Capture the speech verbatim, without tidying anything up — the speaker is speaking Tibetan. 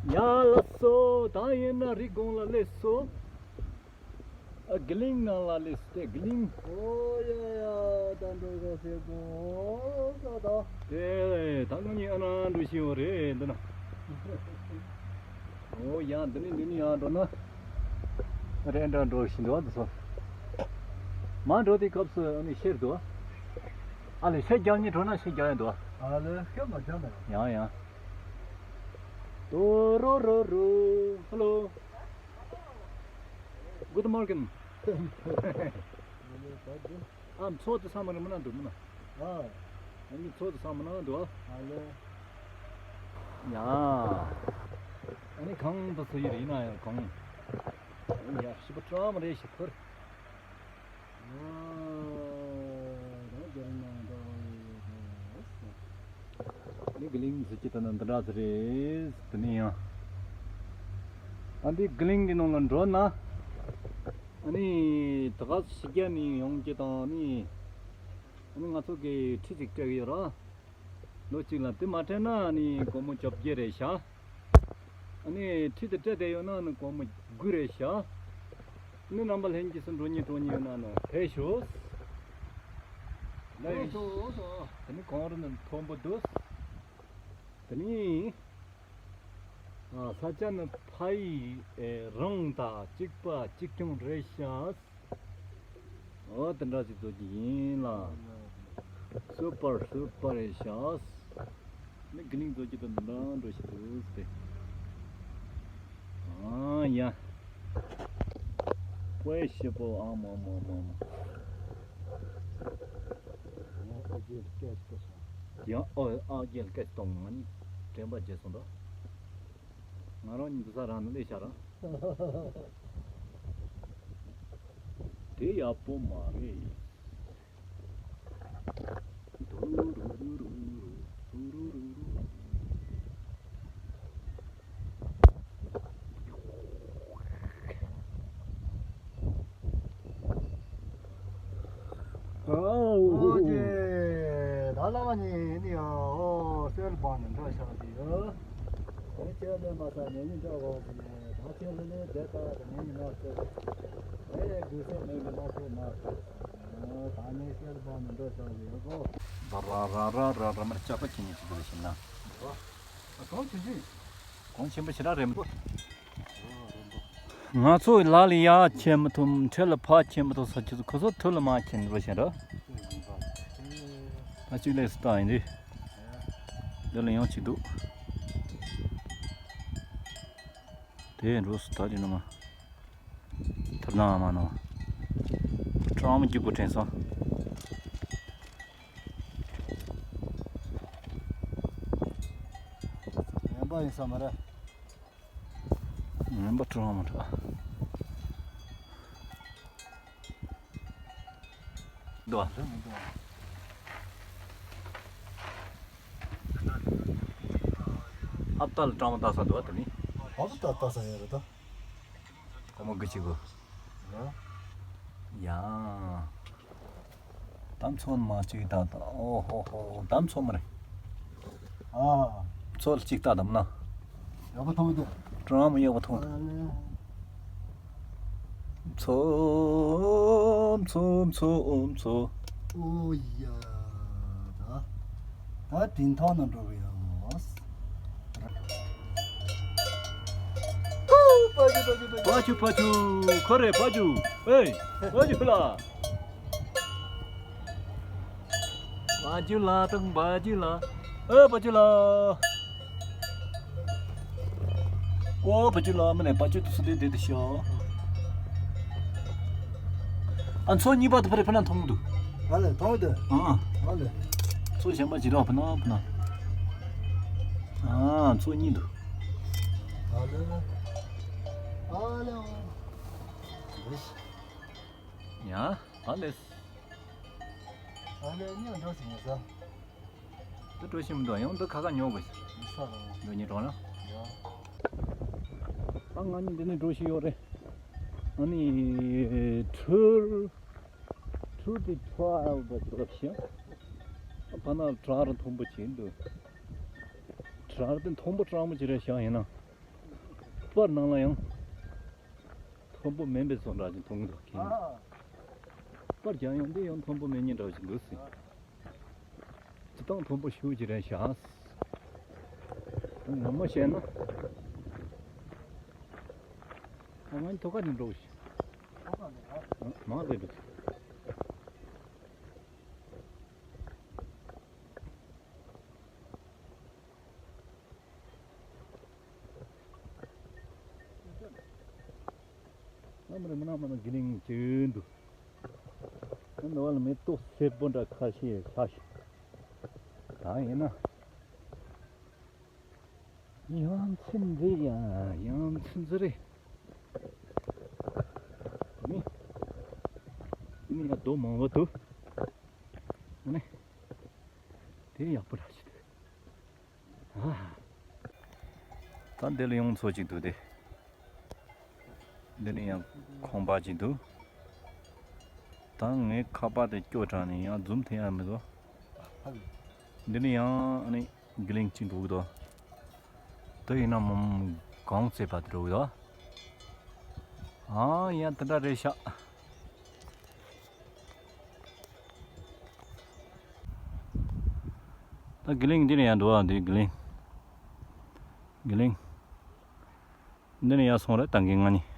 ཡ་ལགས་སོ། ད་ཡིན་ན་རི་གུང་ལ་སླེབས་སོ། ཨ། གླིང་ནང་ལ་སླེབས་སོ། དེ་གླིང་། ཨོ་ཡ་ཡ། ད་འགྲོ་དགོས་ཟེར་གོ་ས་ད། དེ་ད་ང་གཉིས་ཨ་ན་འགྲོ་བཞིན་ཡོད་རེད་འདི་ན། ཨོ་ཡ། འདི་ནས་འདི་ནས་ཡར་འགྲོ་ན་རེད་འདྲ་འགྲོ་བཞིན་འདུག་ཨ། འདི་ཚོ་མར་འགྲོ་དུས་སྐབས་སུ་ཨ་ནི་ཤེར་འདུག་ཨ། ཨ་ལས་ཤེར་རྒྱག་ཉིན་འགྲོ་ན་ཤེར་རྒྱག་ཡ་འདུག་ཨ། ཨ་ལས་ཤེར་མ་རྒྱག་ན་ཡང་། ཡང་ཡང་། ཏོ་རོ་རོ་རོ། Hello. Guten Morgen. ཨ། མཚོ་དེ་ཚང་མ་རེད་མིན་ན་འདུག་མིན་ན། ཨ། ཨ་ནི་མཚོ་དེ་ཚང་མ་ན་འདུག་ཨ། ཨ་ལོ། ཡ། ཨ་ནི་གངས་དེ་ཚོ་ཡི་རེད་ན་ཡང་གངས། ཡ་ཤི་པ་ཀྲམ་རེད་ཤི་ཁུར། ཨ། ད་རྒྱལ་ནང་འདྲ་བ་ཡོད་རེད། ནི་གླིང་ཟེར་གྱི་ད་ནི་འདི་འདྲ་ཟེར་རེད། དེ་ནི་ཡང་། ཨ། འདི་གླིང་གི་ནང་ལ་འགྲོ་ན། ཨ་ནི་ད་ག་ཕྱི་རྒྱལ་ནས་ཡོང་གི་དང་ནི། ཨ་ནི་ང་ཚོ་གི་ཁྲི་ཅིག་སྤྲད་ཀྱི་ཡོད་ར། ལོ་གཅིག་ལ་དེ་མ་སྤྲད་ན་ཨ་ནི་སྒོར་མོ་བཅོ་བརྒྱད་རེད་ཤག་ཨ་ནི་ཁྲི་དེ་སྤྲད་བསྡད་ཡོད་ན་ཨ་ནི་སྒོར་མོ་དགུ་རེད་ཤག་ཨ་ནི་རྣམ་པ་ལྷན་རྒྱས་སུ་འགྲོ་མཁན་འགྲོ་མཁན་ཡོད་ན་ཨ་ནི་ཕེབས་ཤོག་ལགས་སོ། དེ་ནི་གངས་རི་ནི་མཐོན་པོ་འདུག་དེ་ནི། ཨ། ས་ཆ་ནི་ཕ་ཡི་ཨེ་རང་དང་གཅིག་པ་གཅིག་རྐྱང་རེད་ཤག་ཨོ་དེ་འདྲ་ཞིག་བཟོ་རྒྱུ་ཡིན་ལ། སུ་པར་སུ་པར་རེད་ཤག་ནི་གླིང་བཟོ་རྒྱུ་དང་འདི་འདྲ་འགྲོ་ཞིག་འདུག་སྟེ། ཨ་ཡ། ཀོའི་ཞེ་པོ་ཨ་མ་མ་མ་མ། ཡང་ཨ་རྒྱལ་སྐད་ཆ་སོང་། ཡང་ཨ་ཨ་རྒྱལ་སྐད་ཆ་གཏོང་ང་ནི་དྲན་པ་བརྗེད་སོང་ད། ང་རང་གཉིས་འདུག་ས་རང་ནས་སླེབས་ཤག་ར། དེ་ཡག་པོ་མ་རེད། ཨོ་ཀེ། ད་བླ་མ་གཉིས་ནི་ཨོ་སེལ་བ་ནི་འགྲོ་ཤག་ཟིག་ཡོད། དེ་ཁྱེད་ལས་མ་ས་ཉེ་ཉིན་འགྲོ་གོ་ཟིག་ནས་ད་ཁྱེད་ལས་ལས་བསྡད་ད་ད་ཉེ་ཉིན་མ་སེལ། དེ་ཡང་དགོས་སེལ་མེད་ནི་མ་སེལ་མ་སེལ། ད་ནི་སེལ་བ་ནི་འགྲོ་ཤག་ཟིག་ཡོད་གོ། ད་ར་ར་ར་ར་ར་མར་ལྕགས་པ་ཁྱེད་ཉིད་ཅིག་དགོས་ཤིག་ན། ཨ་གང་ཆུ་ཆུ། གོང་ཆེན་པོ་ཞེ་དྲག་རེད་མོ། ང་ཚོ་ལ་ལ་ཡར་ཁྱེར་མི་ཐུབ། འཕྲལ་ལ་ཕར་ཁྱེར་མི་ཐུབ་ས་ཁྱེད་ཚོ་ཁོ་ཚོ་ཐུར་ལ་མར་ཁྱེར་འགྲོ་བཞིན་ར། ད་གཅིག་ལས་སུ་བཏང་ཡིན་རེད། འདི་ལ་ཡང་གཅིག་འདུག་དེ་འགྲོ་སུ་ད་རེད་ནོ་མ། ཐུར་ནང་མ་ནོ། ཀྲང་མི་རྒྱུག་པོ་དྲན་སོང་། ངན་པ་ཡིན་ས་མ་རེད། ངན་པ་ཀྲང་མ་འདྲ། འདུག་ཨ། ཨབ་ཏལ་ཀྲང་མ་ལྟ་ས་འདུག་ཨ་དེ་ནི། ཨབ་ཏལ་ལྟ་ས་ཡོད་རེད་ད། ཁོ་མོ་གི་ཅིག་གོ། ཡ། ད་མཚོ་མ་གཅིག་ད་ད། ཨོ་ཧོ་ཧོ། ད་མཚོ་མ་རེད། ཨ། མཚོ་ལ་གཅིག་ད་དམ་ན། ཡག་པོ་མཐོང་གི་འདུག་ཀྲང་མ་ཡག་པོ་མཐོང་གི་འདུག་ཨ་ལེ། མཚོ། མཚོ་མཚོ་མཚོ། ཨོ་ཡ། ད། ད་དིང་ཐང་ན་འགྲོ་གི་ཡོད། པ་ཅུ་པ་ཅུ། ཁོ་རེ་པ་ཅུ། ཨེ། པ་ཅུ་ལ། པ་ཅུ་ལ་དང་པ་ཅུ་ལ། ཨེ་པ་ཅུ་ལ། ཀོ་པ་ཅུ་ལ་མ་ནས་པ་ཅུ་དུ་སུ་དེ་དེ་དུ་ཤོ། ཨ་མཚོ་གཉིས་པ་དུ་ཕ་རེ་ཕ་ན་མཐོང་གི་འདུག་ཨ་ལེ་མཐོང་གི་འདུག་ཨ་ཨ། ཨ་ལེ། མཚོ་གཞན་པ་ཅི་རོགས་ཕ་ན་ཕ་ན། ཨ་མཚོ་གཉིས་འདུག་ཨ་ལེ། ཨ་ལེ། ཡ་ཨ་ལེ། ཨ་ལེ་གཉིས་འགྲོ་ཟིན་ཡོད་ས། འདི་འགྲོ་ཤེས་མི་འདུག་ཡང་འདི་ཁ་ཁ་ཉོ་དགོས། མི་ས་རང་། འགྲོ་ཉིན་གྲོང་ལ། ཡ། ད་ང་གཉིས་འདི་ནས་འགྲོ་ཤེས་ཡོད་རེད། ཨ་ནི། ཁྲུར། ཁྲུར་དེ་ཁྲ་ཨལ་བ་ཅིག་ལབ་ཤེས། ཕ་ན་བྲག་ར་མཐོན་པོ་ཅིག་འདུག་བྲག་ར་དེ་མཐོན་པོ་གྲང་མོ་ཅིག་རེད་ཤག་ཡིན་ན། པར་ནང་ལ་ཡང་མཐོན་པོ་མིན་པའི་བཟོ་འདྲ་ཅིག་མཐོང་གི་འདུག་ཁྱེད་ནི། པར་རྒྱག་ཡང་འདི་ཡང་མཐོན་པོ་མིན་ཉིན་འདྲ་ཅིག་འདུག་ཟེར། སྤྱི་བཏང་མཐོན་པོ་ཞེ་ཅིག་རེད་ཤག་ངོ་མ་བཤད་ན། ཨ་མ་ཐོག་ཁ་ནས་འགྲོ་ཞིག་མང་ལས་འགྲོ། ཨ་མ་རེ་མ་ན་མ་ན་དགེ་ལིང་ཅི་འདུག་ཨ་ནི་བ་ལ་མེ་ཏོག་སེར་པོ་འདྲ་ཁ་ཤས་ཤ་ཤ། ད་ཡིན་ན། ཡ་མཚན་འདི་ཡ་ཡ་མཚན་འདི་རེད། དེ་ནི། དེ་ནི་ཡ་རྡོ་མང་བོ་འདུག་ཨ་ནི། དེ་ཡག་པོ་ར་ཞིག་འདུག་ད་འདི་ལ་ཡོང་ཚོ་ཅིག་འདུག་སྟེ། འདི་ནི་ཡང་ཁང་པ་ཅིག་འདུག་ད་ངའི་ཁ་པར་དེ་སྐྱོ་དྲགས་ནས་ཡང་འཛུམ་ཐེངས་ཡང་མི་འདུག་འདི་ནི་ཡང་ཨ་ནི་དགེ་ལིང་ཅིག་འགྲོ་གི་འདུག་དེ་ཡིན་ན་མོ་གང་བཙས་པ་དེ་འགྲོ་གི་འདུག་ཨ་ཡ་དེ་འདྲ་རེད་ཤག་ད་དགེ་ལིང་འདི་ནས་ཡང་འགྲོ་བ་འདི་དགེ་ལིང་། དགེ་ལིང་། འདི་ནས་ཡར་སོང་རེད་ད་གིན་ང་གཉིས།